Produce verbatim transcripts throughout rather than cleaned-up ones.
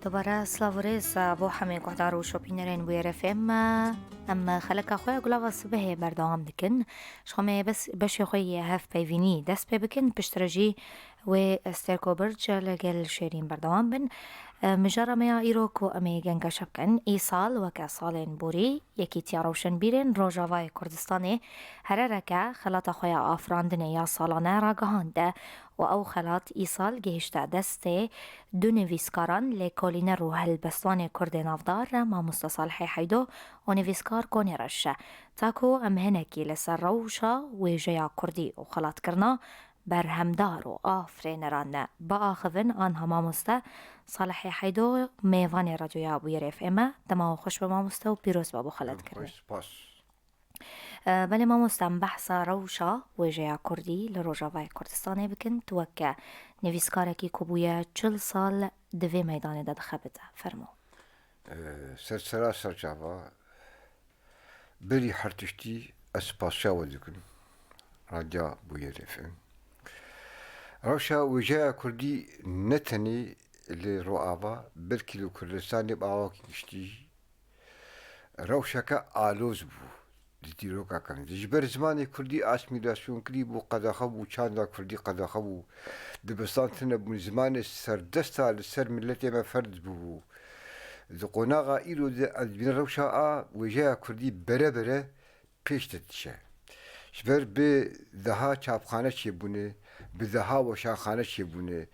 Dubare silav û rêz bo hemê guhdar û şopînerên Bûyer F M. Em xeleka xwe ya Gulava Sibehê berdewam dikin. Ji xwe me bes-, beşê xwe yê hevpeyvînî dest pê bikin, piştre jî wê Stêrko Birc li gel Şêrîn berdewam bin. Mijara me ya îro ku em ê gengeşe bikin, îsal weke salên borî, Yekîtiya Rewşenbîrên Rojavayê Kurdistanê herereke xelata xwe ya afirandinê ya salane ragihand û ew xelat îsal gihişte destê du nivîskaran, lêkolîner û helbestvanê kurdê navdar, mamoste Salihê Heydo û nivîskar Konê Reş. Ta ku em hinekî li ser rewşa wêjeya kurdî û xelatkirina berhemdar û afirêneran biaxivin, anha mamoste Salihê Heydo mêvanê Radyoya Bûyer F M e. Dema we xweş be mamoste û pîroz be bo xelatkirinê. Xweş, spas. E, belê mamoste, em behsa rewşa wêjeya kurdî li Rojavayê Kurdistanê bikin. Tu weke nivîskarekî ku bûye çil sal di vê meydanê de dixebite. Fermo. E, ser sera ser çava, berî her tiştî ez spasiya we dikim. Radya Bûyer F M. Rewşa wêjeya kurdî ne tenê li Rojava, belkî li Kurdistanê bi awakî giştî jî rewşeke aloz bû. Di dîroka kin de. Ji ber zimanê kurdî asîmîlasyon kirî bû, qedexe bû, çanda kurdî qedexe bû. Dibistan tune bûn, zimanê serdesta li ser miletê me ferz bûbû. Di qonaxa îro de ez dibînim rewşa a wêjeya kurdî bere bere pêş de diçe. Ji ber bi deha çapxane çêbûne, bi deha weşanxane çêbûne,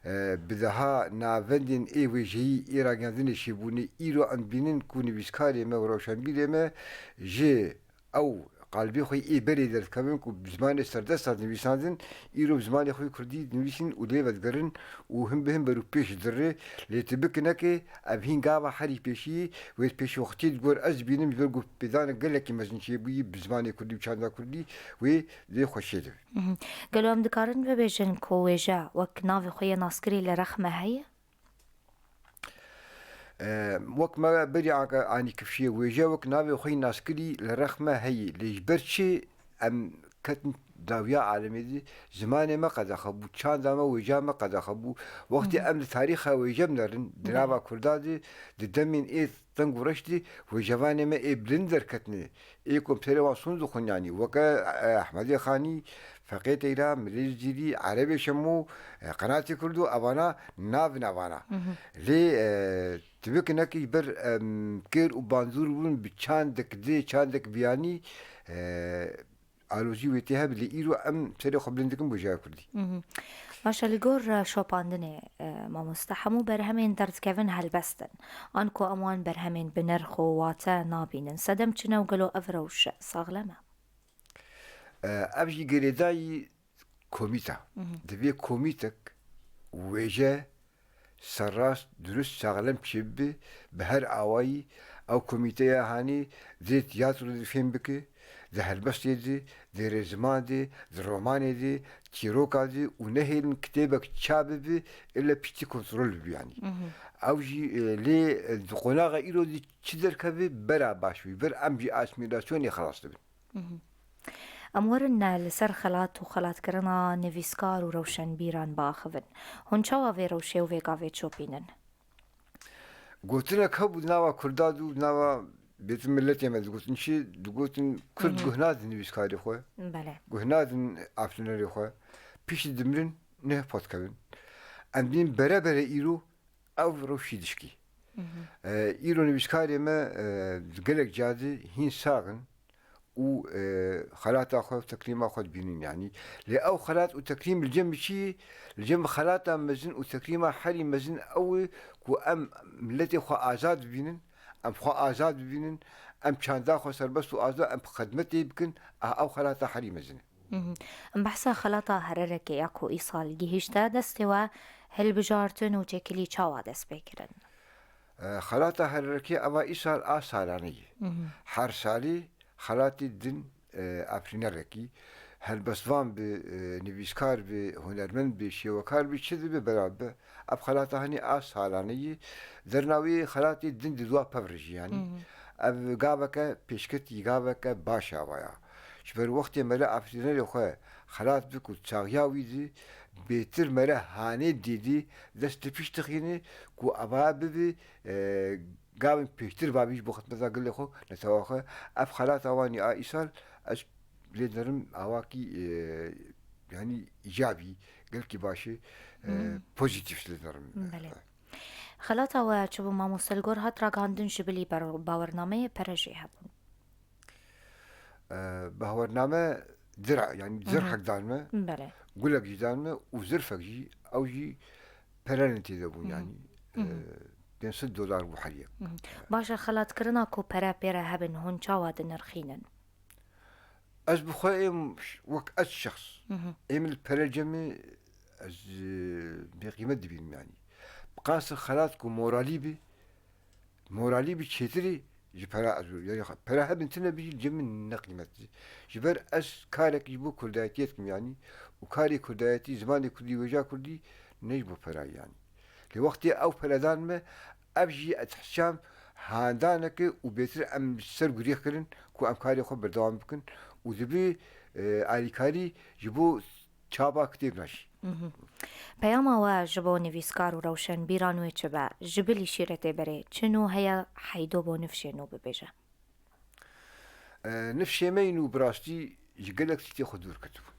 e, bi deha navendên ê wêjeyî, ê ragihandinê çêbûne. Îro em dibînin ku nivîskarê me û rewşenbîrê me ji ew qalbê xwe ê berê derdikevin ku bi zimanê serdesta dinivîsandin, îro bi zimanê xwe kurdî dinivîsîn û lê vedigerin û hin bi hin berûpêş dirê. Lê tu bikinekê, ev hîn gava herî pêşî wê pêşî wextî digor ez dibînim, ji ber ku pêdanek gelekî mezin çêbûyî bi zimanê kurdî û çanda kurdî wê dê xweşiyê dibe. Mhm. Gelo em dikarin bibêjin ku wêje wek navê xwe yê naskirî li rex me heye? E, wek me berî anî kifşiyê wêje wek navê xwe yê naskirî li rex me heye. Lê ji ber çi em ketin dawiya alemê de, zimanê me qedexe bû, çanda me, wêja me qedexe bû. Wextê Hı hı. em di tarîxa wêje binerin, di Belê. nava Kurda de, di demên ê teng û reş de, wêjevanê me ê bilind derketine. Ê ku em serê wan sond dixwin, yanî weke, e, Ehmedê Xanî, Feqê Teyra, Milê Cizîrî, Erebê Şemo, e, Qenatê Kurdo, evana nav navana. Hı hı. Lê, e, tu bikinekî ji ber, em, kêr û bandor bûn bi çandek dê, çandek biyanî, e, alozî wê tê hebe, lê îro em serê xwe bilind dikin bo jêya kurdî. Mhm. Baş e, li gor, e, şopandinê, e, mamoste, hemû berhemên derdikevin helbest in. An ku em wan berhemên bi nirx û wate nabînin. Sedem çi ne û gelo ev rewş saxlem e? E, ev jî girêdayî komît e. Mhm. Divê komîtek wêje serrast, dirust, saxlem çêbibe, bi her awayî ew komîteya hanê dê tiyatro de fêm bike, di helbestê de, di rêziman de, di romanê de, çîroka de û nehêlin kitêbek çap bibe, ille piştî kontrol bibe yanî. Mhm. Ew jî, e, lê, e, di qonaxa îro de çi derkeve bera baş bî, ber em jî asîmîlasyonê xelas dibin. Mhm. Em werin, e, li ser xelat û xelatkirina nivîskar û rewşenbîran biaxivin. Hûn çawa vê rewşê û vê gavê çopînin? Gotinek hebû di nava Kurda de û di nava bêtin miletê me digotin çi? Digotin Kurd Hı hı. guh nadin nivîskarê xwe, Belê. guh nadin afirînerê xwe, piştî dimirin neh pot kevin. Em dîn bere bere îro ev rewşî dişkî. Hı hı. E, îro nivîskarê me, e, di gelek ca de hîn sax in û, e, xelata xwe û tekrîma xwe dibînin yanî. Lê ew xelat û tekrîm li cem çi? Li cem xelata mezin û tekrîma herî mezin ew e ku em miletê xwe azad bibînin, em xwe azad bibînin, em çanda xwe serbest û azad, em xedmetê bikin, a ew xelata herî mezin e. Mhm. Em behsa xelata Hererekê ya ku îsal gihîşte destê we, hilbijartin û têkilî çawa dest pê kirin? E, xelata Hererekê eva îsal a salane ye. Mhm. Her salî xelatî din, e, afirînerekî, helbestvan bi, e, nivîskar bi, hunermend bi, şêwekar bi, çi dibe beraber be. Ev xelata hinî a salane ye. Derna wî xelatî din di dua pevre jî yanî. Mhm. Ev gaveke pêşketî, gaveke baş ava ya. Ji ber wextê mele afirînerê xwe xelat bi ku çaxiya wî di bêtir mere hanê dîdî dest li pişt dixîne ku eva bibe, e, gavên pêştir bavî ji bo xizmeta gilê xwe, netewa xwe. Ev xelata wan a îsal ez lê dinerim awakî, e, yanî îcabî, gelkî baş e, e, Hmm. pozîtîf lê dinerim. Belê. Xelata we çi bû mamoste, li gor hat ragihandin ji bilî ber-, bawernameyê pere jê hebûn? E, bawername dira, yanî Hı hı. zirhek dan me, Belê. gulek jî dan me û zirfek jî, ew jî pereyên tê de bûn, Hı hı. yanî, Hı hı. e, pênc sed dolar bû her yek. Hı hı. Baş e, xelatkirina ku pere pê re hebin, hûn çawa dinirxînin? Ez bi xwe êm ş-, wek ez şexs. Hı hı. Êm li pere cemê ez, e, bêqîmet dibînim, yanî. Bi qasî xelat ku moralî bî, moralî bî çêtirî ji pera ez, yanî pera hebin tune bî jî cem min ne qîmet. Ji ber ez karek ji bo kurdayetiyê dikim, yanî, û karê kurdayetî, zimanê kurdî, wêja kurdî ne ji bo perayî, yanî. Lê wextê ew pere dan me, ev jî ez hişam handaneke û bêtir em li ser guriyê kirin ku em karê xwe berdewam bikin û dibe, e, alîkarî ji bo çapa kitêb najî. Mhm. Peyama we ji bo nivîskar û rewşenbîran wê çi be? Ji bilî şîretê berê çi nû heye Heydo bo nifşê nû bibêje? E, nifşê me yî nû bi rastî ji gelek tiştê xwe dûr ketibûn.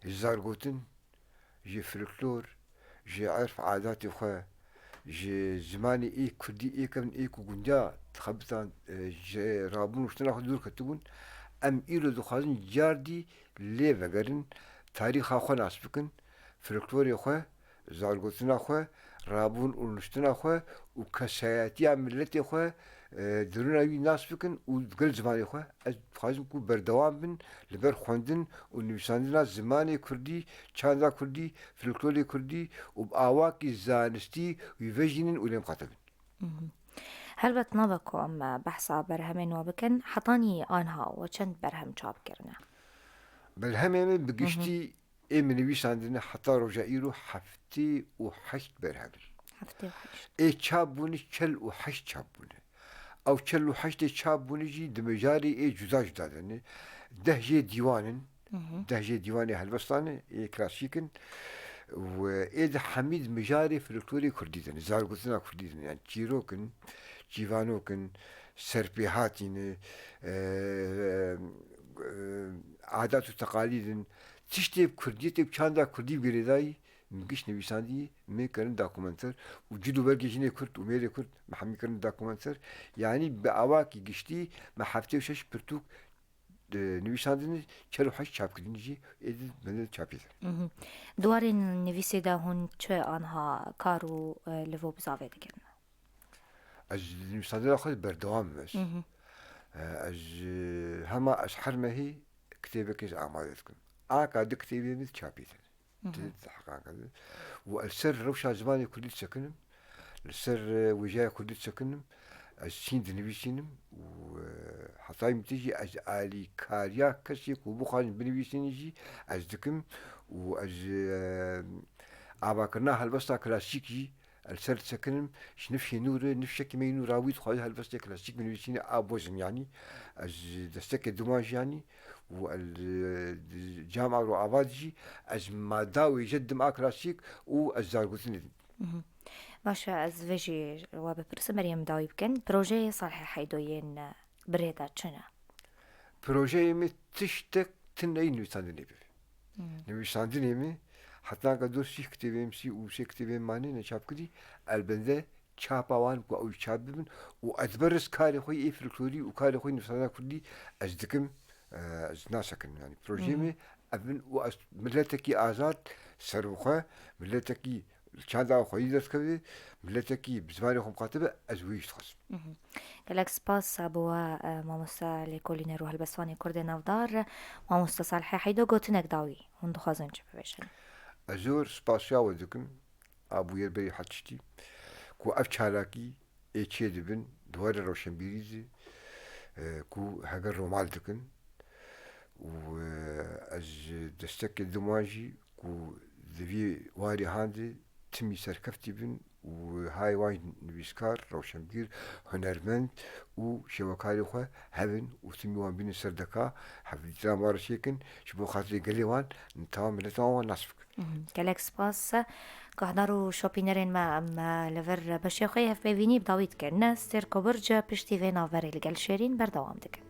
Ji zargotin, ji folklor, ji erf adatê xwe, ji zimanê ê kurdî ê kevn ê ku gunca dixebitan, e, ji rabûn û ştina xwe dûr ketibûn. Em îro dixwazin cardî lê vegerin, tarîxa xwe nas bikin, folklorê xwe, zargotina xwe, rabûn û nuştina xwe û kesayetiya miletê xwe, e, derûna wî nas bikin û digel zimanê xwe. Ez dixwazim ku berdewam bin li ber xwendin û nivîsandina zimanê kurdî, çanda kurdî, folklorê kurdî û bi awakî zanistî wî vejînin û lê miqate bin. Mhm. Helbet nabe ku em behsa berhemên we bikin, hetanî anha we çend berhem çap kirine? Berhemê min bi Mhm. giştî ê min nivîsandine heta roja îro heftê û heşt berhem in. Heftê û heşt. Ê çap bûne çel û heşt çap bûne. Ew çel û heştê çap bûne jî di mijarê ê cuda cuda de ne. Deh jê dîwan in. Mhm. Deh jê dîwanê helbestan e, ê klasîk in. Û ê di hemî di mijarê folklorê kurdî de ne, zargotina kurdî de ne. Yani çîrok in, çîvanok in, serpêhatî ne, e, e, adat û teqalîd in. Tiştê bi kurdiyetê, bi çanda kurdî bi girêdayî, min giş nivîsandî, min kirin dokumenter û cil û bergê jinê kurd û mêrê kurd, min hemî kirin dokumenter. Yanî bi awakî giştî, me heftê û şeş pirtûk, e, nivîsandin, çel û heşt çap kirin jî, ê di bende çapê de. Mhm. Di warên nivîsê de hûn çi anha kar û, e, liv û bizavê dikin? Ez di nivîsandina xwe de berdewam im ez. Mhm. E, ez, e, hema ez her mehî kitêbekê ez amade dikim. Aka di kitêbê min çapî de. Mhm. Di heqan kir. Û ez li ser rewşa zimanê kurdî disekinim, li ser, e, wêjeya kurdî disekinim, ez çîn dinivîsînim û, e, heta îmtê jî ez alîkariya kesê ku bixwazin binivîsînin jî ez dikim û ez, e, avakirina helbesta klasîk jî ez li ser disekinim, ji nifşê nû re, nifşekî me yî nû rawî dixwaze helbestê klasîk binivîsîne a bozim, yanî ez destekê diman jî, yanî û el, di cama rojava de jî ez mada wêje didim a klasîk û ez zargotinê didim. Mhm. Baş e, ez vê jî we bipirsim, berî em dawî bikin. Projeyê Salihê Heydo yên bi rê de çi ne? Projeyê me tiştek tune yî nivîsandinê bibe. Mhm. Nivîsandinê me heta anka dor sîh kitêbê min, sî û sê kitêbê min mane neçapkirî, elbende çapa wan ku ew çap bibin û ez ber karê xwe yê folklorî û karê xwe yê nivîsandina kurdî ez dikim, e, ez nasekinim. Yanî projeyê Hı hı. me ev in û ez miletekî azad, serbixwe, miletekî çanda xwe yî derdikeve, miletekî bi zimanê xwe miqate be, ez wê jî dixwazim. Hı hı. Gelek spas bo we, e, mamoste lêkolîner û helbestvanê kurdê navdar, mamoste Salihê Heydo, gotinek dawî, hûn dixwazin çi bibêjin? Ez zor spasiya we dikim. Abûyer berî her tiştî ku ev çalakî ê çê dibin, di warê rewşenbîrî de, e, ku heger romal dikin û, e, ez destekê didim wan jî ku di vî warê han de timî serkeftî bin û hay wan nivîskar, rewşenbîr, hunermend û şêwekarê xwe hebin û timî wan bînin serdeka, hevdîtina me re çêkin, ji bo xatirê gelê wan, tamam mileta wan nas bikin. Mhm. Gelek spas. Guhdar û şopînerên me, em, e, li vir beşê xwe yê hevpeyvînî bi dawî dikin. Stêrko Birc piştî vê navberê li gel Şêrîn berdewam dikin.